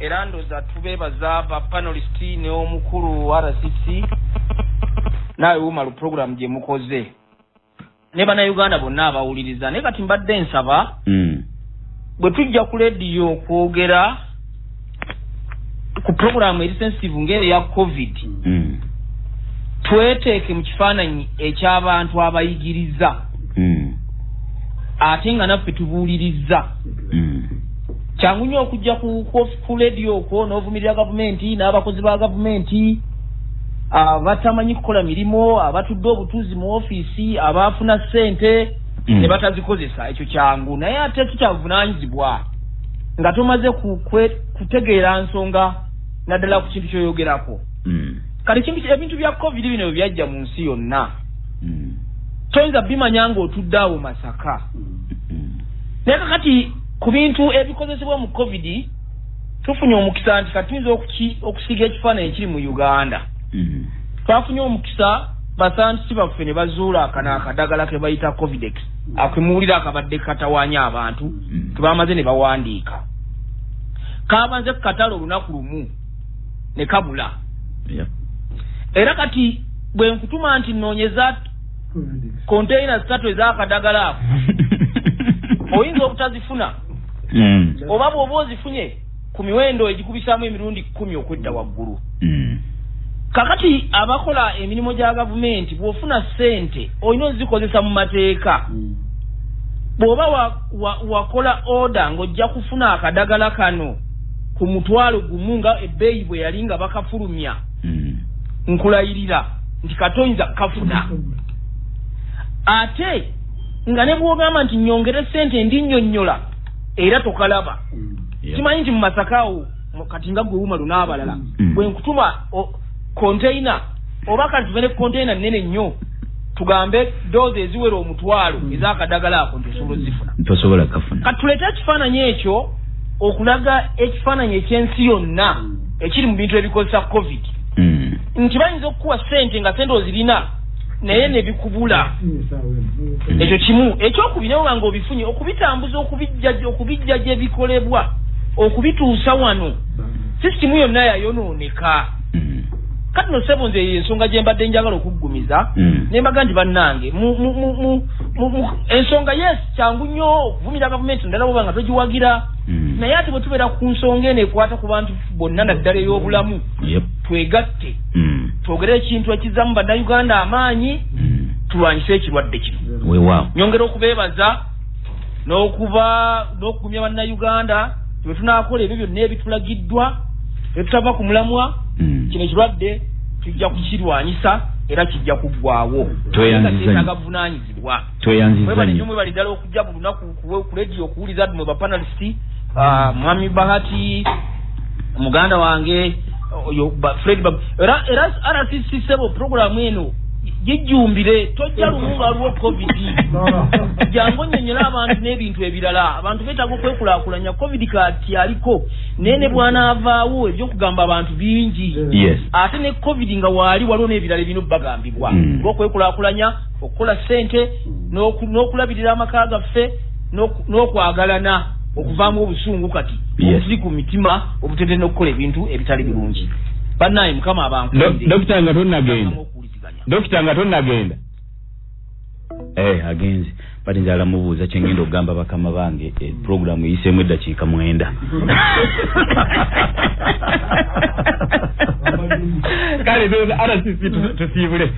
Era ndowooza tubeebaza ba panelist n'omukulu RCC naawe Umaru program gye mukoze ne Bannayuganda bonna abawuliriza. Naye kati mbadde nsaba bwe tujja ku lediyo okwogera ku programu eri sensitive ng'eyo eya COVID, tweteeke mu kifaananyi eky'abantu abayigiriza ate nga naffe tubuuliriza. Kyangu nnyo okujja ku lediyo okwo n'ovumirira gavumenti n'abakozi ba gavumenti abatamanyi kukola mirimu, abatudde obutuuzi mu ofiisi, abaafuna ssente ne batazikozesa. Ekyo kyangu, naye ate kikyavunaanyizibwa nga tomaze kutegeera nsonga naddala ku kintu ky'oyogerako. Kati ebintu bya COVID bino bwe byajja mu nsi yonna, toyinza bimanya ng'otudde awo Masaka. Naye kakati ku bintu ebikozesebwa mu COVID tufunye omukisa nti kati tuyinza okusiiga ekifaananyi ekiri mu Uganda. Twafunye omukisa basantisi baffe ne bazuula akano akadagala ke bayita Covidex, akemuwulira akabadde katawaanya abantu, tebamaze ne bawandiika. Kabanze ku katale olunaku lumu ne kabula. Era kati bwe nkutuma nti nnoonyeza konteyina 3 ez'akadagala ako, oyinza obutazifuna oba bw'oba ozifunye ku miwendo egikubisaamu emirundi 10 okwedda waggulu. Kakati abakola emirimu gya gavumenti bw'ofuna ssente olina ozikozesa mu mateeka. Bw'oba wakola order ng'ojja kufuna akadagala kano ku 1,000 nga ebbeeyi bwe yali nga bakafulumya, nkulayirira nti katoyinza kafuna. Ate nga ne bw'ogamba nti nnyongere ssente ndinnyonnyola, era tokalaba. Kimanyi nti mu Masaka awo kati nga gwe Umaru n'abalala, bwe nkutuma container oba kati tuve ne container nnene nnyo, tugambe doozi eziwera 1,000 ez'akadagala ako nti osobola ozifuna. Tosobola kafuna. Kati tuleete ekifaananyi ekyo okulaga ekifaananyi eky'ensi yonna ekiri mu bintu ebikozesa COVID. Nti bayinza okukuwa ssente nga ssente ozirina naye ne bikubula. Ekyo kimu. Ekyokubiri, nawe nga obifunye okubitambuza, okubijja gye bikolebwa, okubituusa wano, sisitimu yonna yayonooneka. Kati no ssebo, nze eyo ensonga gye mbadde njagala okuggumiza. Ne mbaga nti bannange, ensonga, yes, kyangu nnyo okuvumira gavumenti naddala bwoba nga togiwagira, naye ate bwe tubeera ku nsonga eno ekwata ku bantu bonna naddala ey'obulamu, twegatte, twogere ekintu ekizzamu Bannayuganda amaanyi, tulwanyise ekirwadde kino. Weewaawo. Nyongera okubeebaza n'okuba n'okugumya Bannayuganda bwe tunaakola ebyo byonna ebitulagiddwa, tetutava ku mulamwa, kino ekirwadde tujja kukirwanyisa era kijja kuggwawo. Tweyanziza nnyo. Kyetaaga buvunaanyizibwa. Tweyanziza Mwebale nnyo. nnyo, mwebale ddala okujja buli lunaku ku rediyo okuwuliza mmwe ba panelist, Mwami Bahati, muganda wange oyo Fred era RCC ssebo, programu eno gijjumbire, tojja lumu nga waliwo COVID. Jangu onnyonnyole abantu n'ebintu ebirala. Abantu beetaaga okwekulaakulanya. COVID kati aliko, naye ne bw'anaavaawo ebyokugamba abantu bingi. Ate ne COVID nga waali, waliwo n'ebirala ebirina obbagambibwa, ng'okwekulaakulanya, okukola ssente, n'okulabirira amaka gaffe, n'okwagalana, okuvaamu obusungu kati obutuli ku mitima, obutete n'okukola ebintu ebitali birungi. Bannaye, Mukama abankuumire. Dokita nga tonnagenda. Okuwuliziganya. Dokita nga tonnagenda. Agenze. Bati njagala mubuuza kye ngenda okugamba bakama bange, programu eyiseemu eddakiika 9. Kale, RCC, tusiibule.